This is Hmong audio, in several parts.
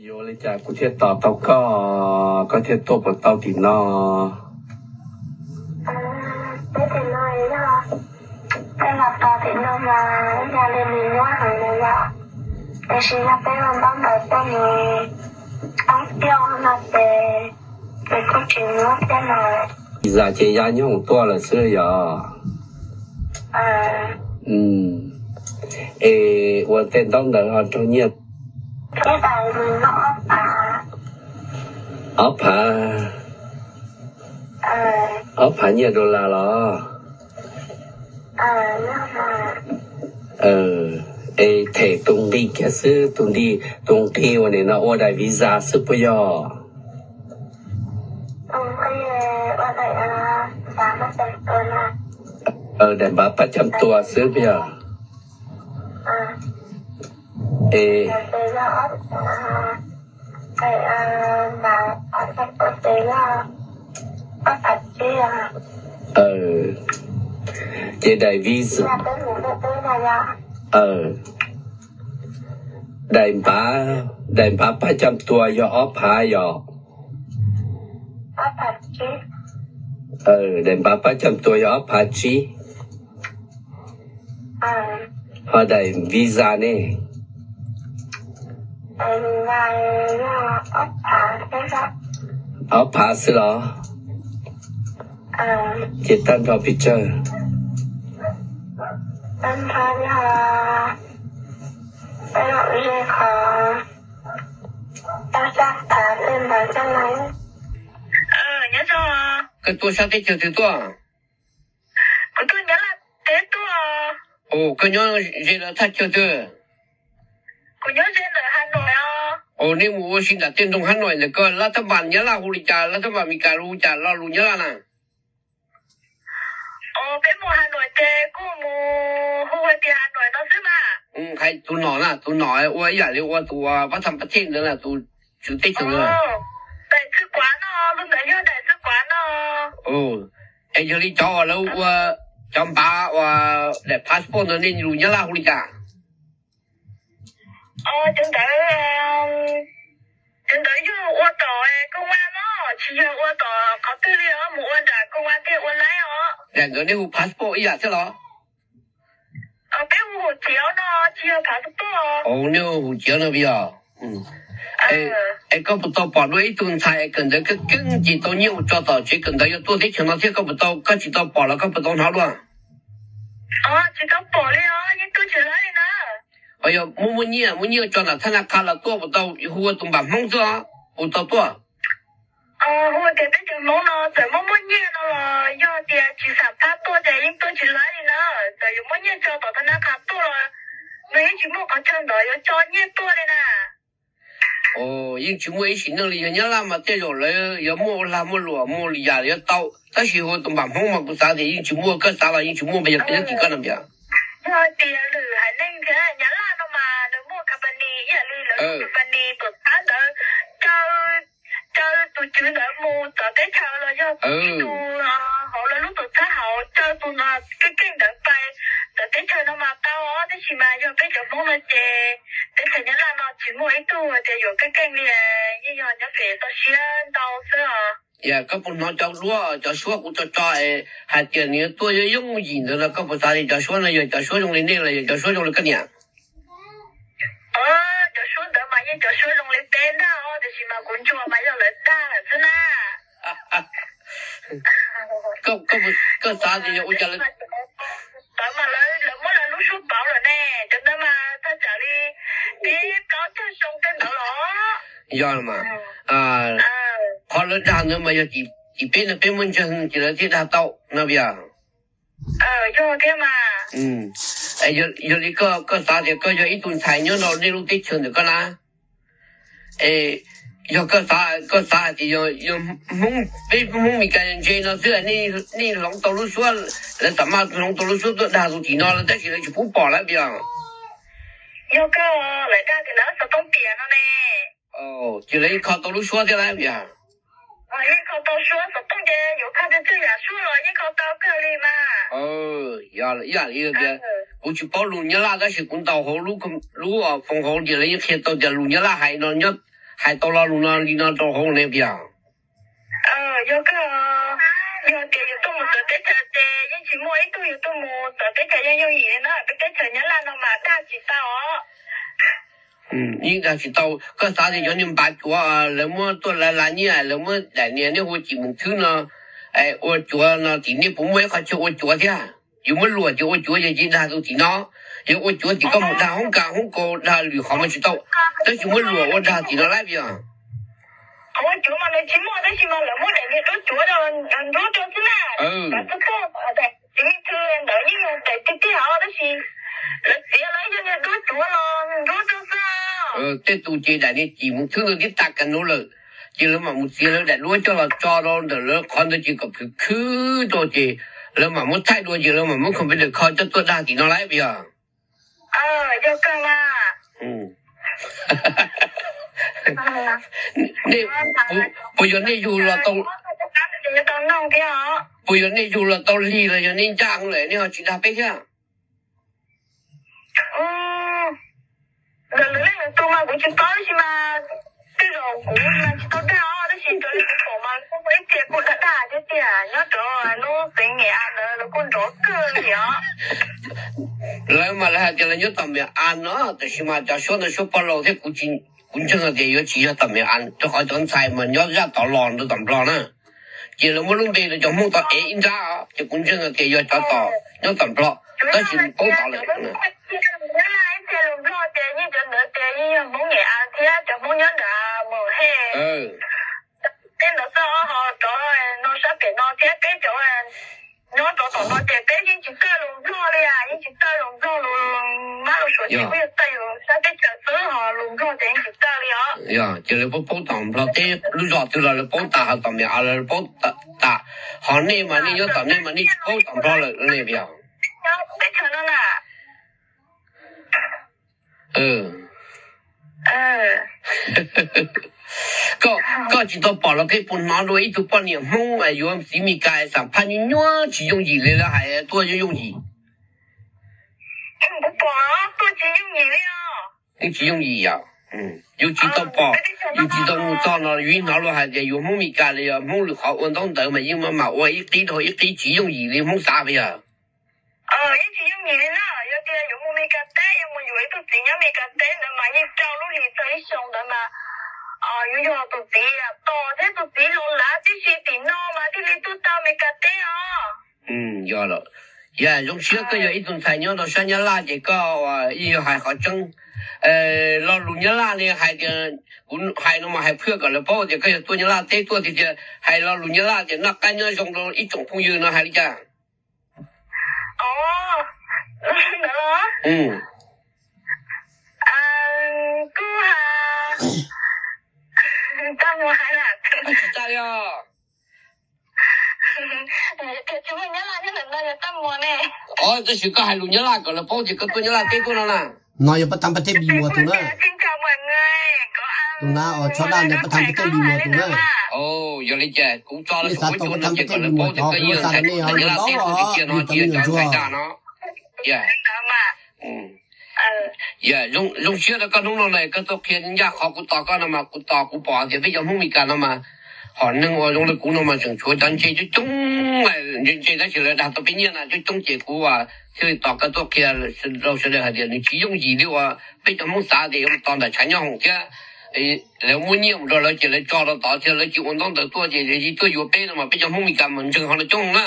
Yuav ua li cas kuv thiaj tos tau koj, koj thiaj tuaj puas tau tim no? Peb tim no yog, peb los tos tim no mas yog li nws nyuaj heev li yom. Tiam sis yog peb los ntaub ntawv tuaj mus ob xyoos no ces nws kuj tsis nyuaj thiab no. Visa ces ya nyoog tuaj lawm xwb yom. Es ua tej ntaub ntawv ho raug nyiaj? Ob phav, ob phav nyiaj dollar los? Es them tus nqi kiag xwb, tus nqi, tus nqi uas nim no ua daim visa xwb puas yog? Daim npav pab cam tua xwb puas yog? Es ces daim visa, daim npav, daim npav pab cam tua yog ob phav yom? Daim npav pab cam tua yog ob phav tsib. Ho daim visa ne? Ob phav xwb los? Ces tag nrho pes tsawg? Koj tuaj sab teb chaws twg tuaj? Koj nyob ze lawv thaj chaw twg? Os, nej mus ua si nram tej nroog Hab Noim ntawm ko, lab thab npas Nyab Laj hu li cas, lab thab npas Mes Kas hu li cas, lo lus Nyab Laj na? Hais tus nom na, tus nom ua ib yam li ua tus pab tham pab thej ntawd na, tus tswv teb chaws ntawd. Es yog li cov uas lawv ua cov npav uas daim passport ntawd nej lus Nyab Laj hu li cas? Cov ntawd yog ua tom koj vaj no, tsis yog ua tom qhov twg li os, mus ua nram koj vaj thiaj ua laib os. Daim ntawd nej hu passport ib yam thiab los? Peb hu hum ciav no, tsis yog passport. Nej hu hum ciav no yog. Es koj puas tau pom dua ib tug ntxhais kawm ntawv keej keej ces tau nyiaj mus tso tom tsev kawm ntawv, yog tuaj teb chaws no thiab koj puas tau, koj tsis tau pom los koj puas tau hnov dua? Tsis tau pom li os, yeej tuaj tsis laib li na. Yog muaj muaj nyiaj, muaj nyiaj tso nram thab na qha los tuaj puas tau, hu ua tus npam Hmoob xwb os puas tau tuaj? Hu tias peb cov Hmoob no txawm muaj muaj nyiaj no los yog tias tsis xam phab tuaj ces yeej tuaj tsis laib li na. Txawm yuav muaj nyiaj tso tom thab na qha tuaj los nws yeej tsis muaj qhov chaw ntawd yuav tso nyiaj tuaj li na. Yeej tsis muaj ib sim neej li, yog Nyab Laj mas tej zaum lawv yuav muaj ua lag muaj luam muaj li yam yuav tau, tab sis hu tus npam Hmoob mas kuv xav tias yeej tsis muaj, koj xav los yeej tsis muaj, yog nyob tim koj no tias. Yog tias lwm haiv neeg thiab Nyab Laj no mas nws muaj company ib yam li lawv company tuam txhab ntawd, caw, caw tus tswv ntawd mus txawv teb chaws los yog tus hauv lawv lub tuam txhab hauv caw tus keej keej ntawd pais txawv teb chaws no mas tau os, tab sis mas yog peb cov Hmoob no ces teb chaws Nyab Laj no tsis muaj ib tug tias yuav keej keej li, yeej yog nyob pem toj siab ntau xwb os. Yog koj puas hnov cov duab cov suab kuv tso tso hais tias nws yuav tuaj yooj yooj yim ntawd no, koj puas xav tias cov suab no yog cov suab zoo li nej los yog cov suab zoo li koj niam? Cov suab ntawd mas yeej cov suab zoo li peb ntag os, tiam sis mas kuv ntsuas mas yog lawv dag lawm xwb na. Koj xav tias yog ua cas lawv, lawv muab lawv lub suab pauv lawm ne, cov ntawd mas thaj tsam li peb plaub caug xyoo tej ntawd los. Yog mas, qhov lawv dag ntawd mas yog tim peb no peb muaj ntseeg ces lawv thiaj dag tau no yog. Yog thiab mas. Yog li koj xav tias koj yog ib tug ntxhais nyob rau nej lub teb chaws ntawm koj na, es yog koj xav, koj xav hais tias yog Hmoob, peb Hmoob Mes Kas ntse no xwb, nej hloov tau lub suab, lawv xam maj hloov tau lub suab tuaj dag tus tim no lawm tab sis lawv tsis pub pom lawm yog. Yog koj, lawv dag tias lawv xov tooj tias no ne. Ces lawv yeej kho tau lub suab thiab lawm yog. Yeej kho tau suab xov tooj ces yuav kho twg twg yam suab los yeej kho tau kawg li mas. Yog ib yam li tias kuv tsis paub lus Nyab Laj tab sis kuv ntaus hauv lub foos hauv ces lawv yeej qhia tau tias lus Nyab Laj hais no nyob, hais tau lo lus no li no rau hauv ne, puas yog? Yog kawg, yog tias yus tuaj mus txawv teb chaws ces yeej tsis muaj ib tug yus tuaj mus txawv teb chaws yeej yooj yim li na, peb teb chaws Nyab Laj no mas dag tsis tau os. Yeej dag tsis tau. Koj xav tias cov niag npav cuav lawv muab tuaj lav lav nyiaj, lawv muab daim niag neb hu Cim Meem Thwb no ua cuav no tim nej puas muaj ib qho chaw ua cuav thiab? Yus muab luam ces ua cuav ces tsis dag tus tim no. Yog ua cuav tim koj mus dag hoob kas hoob kaus dag lwm qhov mas tsis tau, tab sis muab luam ua dag tim no lawm, puas yog? Qhov ua cuav mas nws tsis muaj, tab sis mas lawv muab daim niag duab cuav no nrub rau xwb na. Tsis me tw ntawd yeej yog daim tiag tiag os, tab sis lawv txiav lawv ib co niag duab cuav los nrub rau xwb. Tej tus ces daim niag Cim Meem Thwb ntawd twb tas kas nuv lawm, ces lawv mam mus txiav lawv daim duab coj los tso rau ntawm lawv qhov ntawd ces kom phwm khwb rau ces lawv mam muab thaij dua ces lawv mam muab computer kho coj tuaj dag tim no lawm, puas yog? Yog kawg mas. Nej, puas yog nej yug los tau, puas yog nej yug los tau lig los yog nej ncaj lawm nej ho tsis dag peb thiab? Ntawm lwm leej lwm tus mas kuv tsis paub, tab sis mas tej zaum kuv mas tsis tau dag os, tab sis raws li kuv pom mas kuj muaj ib txhia kuj dag dag thiab tiag, nyob rau lub xeev Nkem As ntawd lawv kuj nrov kawg li os. Lawv mas lawv hais tias lawv nyob tom Nkem As no, tab sis mas cov suab ntawd suab pog laus thiab, kuv ntseeg tias yuav tsis yog tom Nkem As, rau qhov cov ntxhais mas nyob zaj tod los rau tom Nplog na. Ces lawv muab lub npe rau cov Hmoob tod ev ib nrab, ces kuv ntseeg tias yog cov tom nyob tom Nplog, tab sis paub tom lawm. Ib txhia lus Nplog ces yeej cov ntawd ces yeej yog Hmoob Nkem As thiab cov Hmoob nyob nram Mus Hej. Tej ntawd xwb ho rov no sab pem no thiab peb cov nyob rau tom no ces peb yeej tsis txawj lus Nplog li, yeej tsis txawj lus Nplog, lus Mab lus Suav ces kuj yog txawj yus sab teb chaws xwb, ho lus Nplog ces yeej tsis txawj li os. Ces lawv paub paub tom Nplog teb lub zos twg los lawv paub tas, ho tom Nkem As los lawv paub tas, ho nej mas nej nyob tom nej mas nej tsis paub tom Nplog lawm ne, puas yog? Teb chaws no na. Koj tsis tau pom los koj puas hnov dua ib tug poj niam Hmoob yuav txiv Mes Kas xam phaj nyuaj nyuaj tsis yooj yim li lawv hais tuaj yooj yooj yim? Kuv pom tuaj tsis yooj yim li os. Yeej tsis yooj yim yom? Yus tsis tau pom, yus tsis tau mus txog no yus yeej hnov luag hais tias yus Hmoob Mes Kas los yog Hmoob lwm qhov ua ntaub ntawv mas yeej maj mam ua ib qib dhau ib qib tsis yooj yim li Hmoob xav, puas yog? Yeej tsis yooj yim li na, yog tias yuav mus Mes Kas teb, yuav mus yuav ib tug txiv nyob Mes Kas teb ntawd mas yeej rau lub hlis txog ib xyoos ntawd mas yuav yog tus txiv tos thiab tus txiv los lav tib si tim no mas thiaj li tuaj tau Mes Kas teb os. Yog lawm. Yog zoo siab koj yog ib tug ntxhais nyob rau sab Nyab Laj ces koj yeej yuav hais qhov tseeb. Lo lus Nyab Laj li hais tias, kuv hais no mas hais phwj kom lawv paub tias koj yog tuaj Nyab Laj teb tuaj tiag tiag, hais lo lus Nyab Laj tias noj qab nyob zoo rau ib tsoom phooj ywg no hais li cas? Ntawd los kuj hais, tsis tau li os. Tab sis koj hais lus Nyab Laj kom lawv paub tias koj tuaj Nyab Laj teb tuaj no na. No yog pab thab pab thej npis muas tus na. Tus na os, tshob daj ntawd pab thab pab thej npis muas tus na. Yog li cas kuv tso, nej xav tau pab thab pab thej npis muas cov kuv xa rau nej os, lub ntawd os, yus cov me nyuam ntsuag. Zoo siab rau koj hnub no na, koj tuaj qhia ncaj qhov kuv tos koj no mas kuv tos kuv pom tias peb cov Hmoob Mes Kas no mas hom neeg uas zoo li kuv no mas tseem tshuav cov ntse coob coob, ntse ntse tab sis lawv dag tau peb nyiaj na coob coob ces kuv thiaj li tos koj tuaj qhia rau sawv daws hais tias nws tsis yooj yim li uas peb cov Hmoob xav tias yuav mus tos ntawm tshav nyob hoom thiab lawv muab nyiaj mus rau lawv ces lawv tso rau tod thiab lawv tsis ua ntaub ntawv tuaj ces lawv tuaj yuav peb no mas peb cov Hmoob Mes Kas mas ntseeg ho no coob na.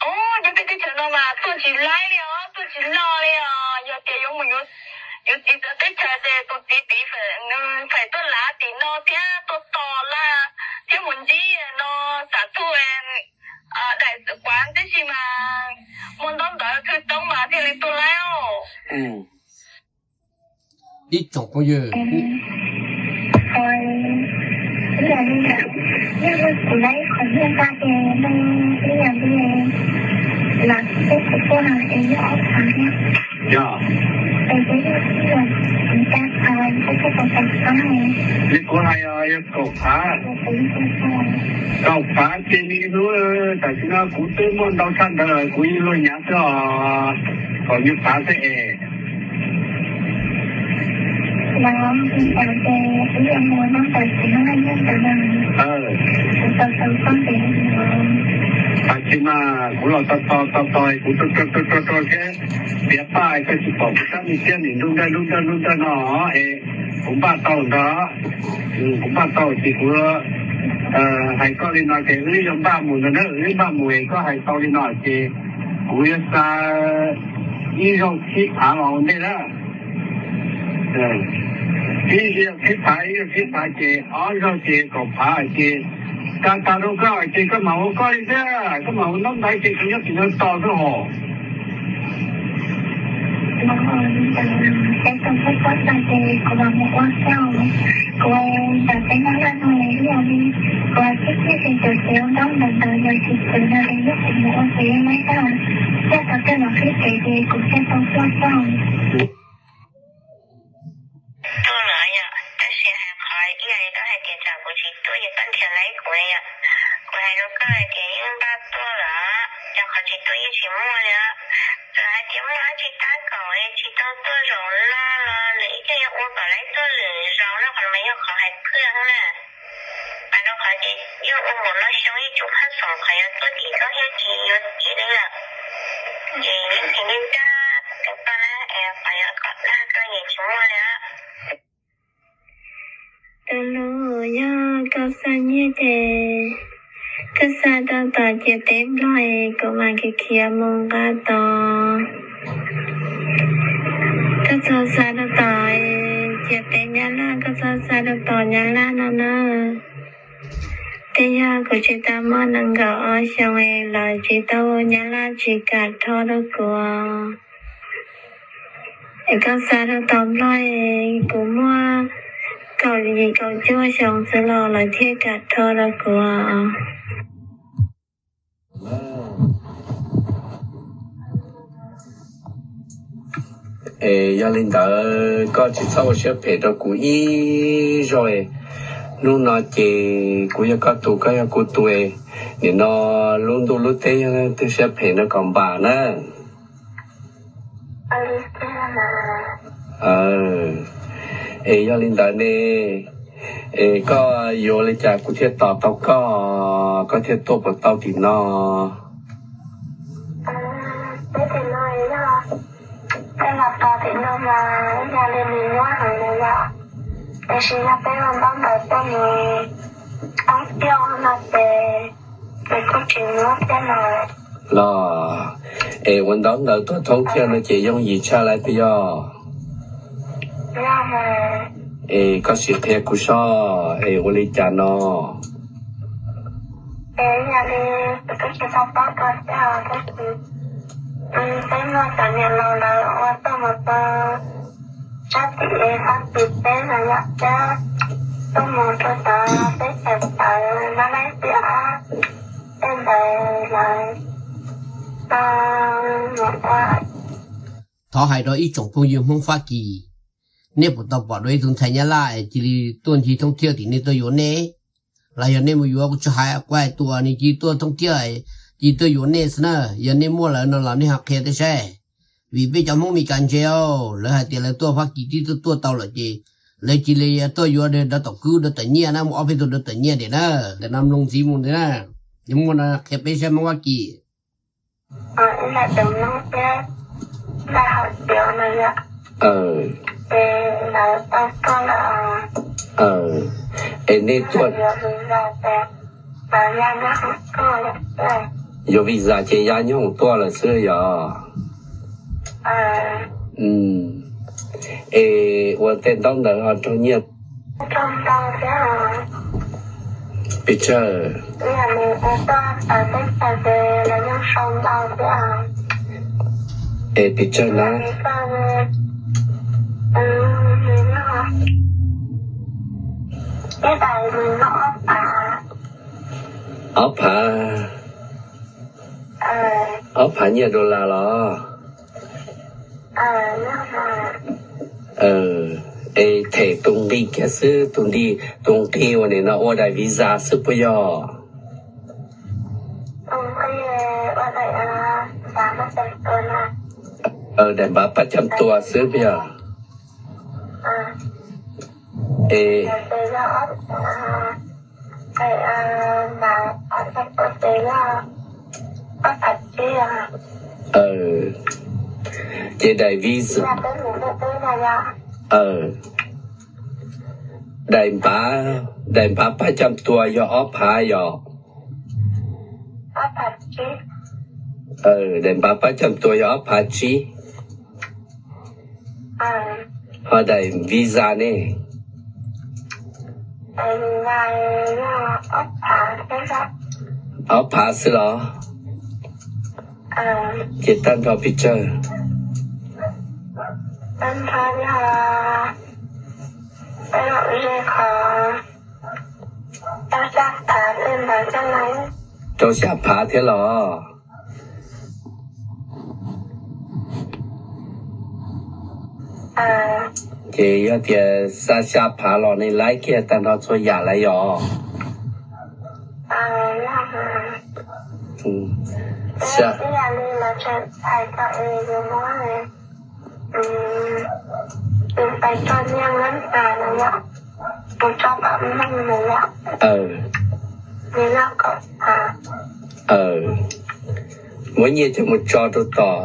Ub, nyob peb teb chaws no mas tuaj tsis laib li os, tuaj tsis loj li os. Yog tias yuav mus yuav txiv txawv teb chaws ces tus txiv tid nws feem tuaj lav tim no thiab tuaj tos laj thiab mus ntsib no, xam thuj daim xwm kuav tib si mas muaj ntaub ntawv thwj toob mas thiaj li tuaj laib os. Ib tsoom phooj ywg, li kuv hais yog kaum phav, kaum phav ces li hnub tam sim no kuv twb muaj ntau tshaj ntawd kuv yeej luag nyav xwb os, kaum nyuj phav xwb es. Los, kuv tau ces wb yuav mus noj ntawm kuv noj nyob ntawd na. Kuv tau tau koj ces, tab sis mas kuv los tos tos tos tos kuv tos tos tos tos thiab, piav paj koj tsis pom kuv sab me siab nim ntuj nrag ntuj nrag ntuj nrag no es kuv npaj tau ntag. Kuv npaj tau ces kuv hais koj li no ces wb yuav npaj mus ntag na, wb npaj mus es koj hais tau li no ces kuv yuav xa ib zaug tsib phav los ua ntej na. Ib zaug tsib phav, ib zaug tsib phav ces ob zaug ces kaum phav ces tas tas rau koj ces koj mam ua koj li thiab, koj mam ua ntaub ntawv ces kuv nyob tim no tos koj hos. Ces kuv mam mus ua xwb, kuv ntawm peb nyob laj no li yog li, kuv thiaj thiaj li caum tsev ua ntaub ntawv ntawd yog tsis txwv no li yog kuv mus ua tsev ua laib tag, thiaj tau tej los qhib kev ces kuv thiaj tau tuaj txog. Tuaj lawm yom, tab sis hais qhov ib yam li koj hais tias tsam kuv tsis tuaj ces koj nrhiav laib kuv yom. Kuv hais rau koj hais tias yeej npaj tuaj lawm, cov qhov tsis tuaj yeej tsis muaj li os. Txawm hais tias muaj dab tsi tab kaum es tsis tau tuaj zaum no los lwm ib choj yuav ua kom laib tuaj lwm zaus no, qhov no mas yog qhov hais phwj na. Mas rau qhov ces yeej ua npaum no xyoo yeej tsum phaj xoom qhov yuav tuaj tim koj thiab tsis yuav tim li lawm. Ces yeej tsis nej ncaj tau koj na, es qhov yuav kom dag koj yeej tsis muaj li os. Tus hlub, yog koj xa nyiaj ces koj xa rau tom ciam teb Nplog es kuv mam khiav khiav mus nqa tod. Koj txhob xa rau tom ciam teb Nyab Laj, koj txhob xa rau tom Nyab Laj no na. Twb yog kuv tsis tau muaj nees nkaum ob xyoos es lawv tsis tau, Nyab Laj tsis kam rho rau kuv. Es koj xa rau tom Nplog es kuv muaj kaum yim kaum cuaj xyoo xwb los lawv thiaj kam rho rau kuv. Es yog li ntawd koj tsis txhob ua siab phem rau kuv ib zaug. Hnub no ces kuv yog koj tus, koj yog kuv tus. Nim no lub ntuj lub teb yog tej siab phem no kom npam na. Es yog li ntawd ne, es koj yuav li cas kuv thiaj tos tau koj, koj thiaj tuaj puas tau tim no? Peb tim no yog peb los tos tim no mas yog li nws nyuaj heev li yom. Tiam sis yog peb ua ntaub ntawv tuaj mus thoob thiaj no ces nws kuj tsis nyuaj thiab no. Los, es ua ntaub ntawv tuaj thoob thiaj no ces yooj yim tshaj lawm puas yog? Es koj sim qhia kuv soj, es ua li cas no? Es yog li kuv twb tsis tau paub dua thiab os, tab sis peb muaj cov niam laus lawv ua tuaj mus rau sab tim Fab Kis teb no yom, thiab tuaj mus rau cov teb chaws tawv Malaysia tej ntawd lawv tau mus ua. Thov hais rau ib tsoom phooj ywg Hmoob Fab Kis, nej puas tau pom dua ib tug ntxhais Nyab Laj es cia li tuaj ncig thoob thiaj tim nej tuaj yuav nej? Los yog nej mus yuav, kuv tsis hais, kuv hais tus uas nws cia li tuaj thoob thiaj, cia li tuaj yuav nej xwb na. Yog nej muaj lawm no los nej ho qhia thiab saib. Vim peb cov Hmoob Mes Kas ntse, lawv hais tias lawv tuaj Fab Kis twb tuaj tau lawm ces lawv cia li tuaj yuav dov tom kwb dov tom nyiaj na, muaj ob peb tug dov tom nyiaj tiag na. Ntawm no mloog ntxiv mus ntxiv na, yog muaj no qhia peb saib Hmoob Fab Kis. Es nej tuaj yuav visa ces ya nyob hoom tuaj lawm xwb yog? Es ua tej ntaub ntawv ho raug nyiaj pes tsawg? Es pes tsawg na? Ob phav, ob phav nyiaj dollar los? Es them tus nqi kiag xwb, tus nqi, tus nqi uas nim no ua daim visa xwb puas yog? Daim npav pab cam tua xwb puas yog? Es ces daim visa, daim npav, daim npav pab cam tua yog ob phav yom? Daim npav pab cam tua yog ob phav tsib. Ho daim visa ne? Ob phav xwb los? Ces tag nrho pes tsawg? Rau xya phav thiab los? Ces yog tias xa xya phav los nej laib kiag tag nrho txhua yam lawm yom? Muab nyiaj coj mus tso rau tom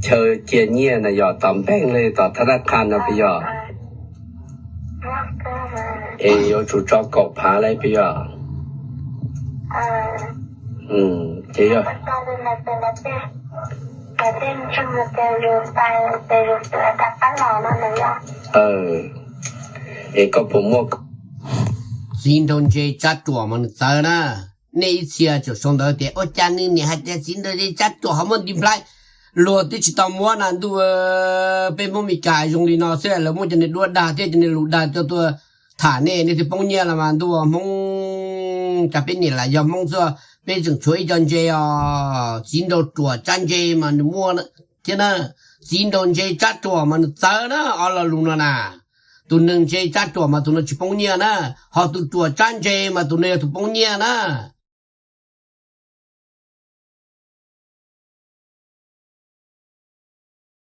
chaw cia nyiaj na yom, tom npeej los tom thab nab qha no puas yog? Es yuav tsum tso kaum phav lawm puas yog? Ces yog es koj puas muaj? Txiv nraug ntse tsab ruam mas nws txawv na. Nej ib txhia tseem sau ntawv tias ua cas nws niam hais tias txiv nraug ntse tsab ruam ho muaj nti nplhaib. Luag twb tsis tau muab na ntuj, peb Hmoob Mes Kas zoo li no xwb lawv muab cov niag duab dag thiab cov niag lus dag coj tuaj tham nej, nej thiaj poob nyiaj los mas ntuj Hmoob, cas peb niam lam yog Hmoob xwb peb tseem tshuav ib co ntse os. Txiv nraug ruam tsab ntse mas nws muaj thiab na. Txiv nraug ntse tsab ruam mas nws txawv na, ob lo lus no na. Tus neeg ntse tsab ruam mas tus no tsis poob nyiaj na, ho tus ruam tsab ntse mas tus no yog tus poob nyiaj na.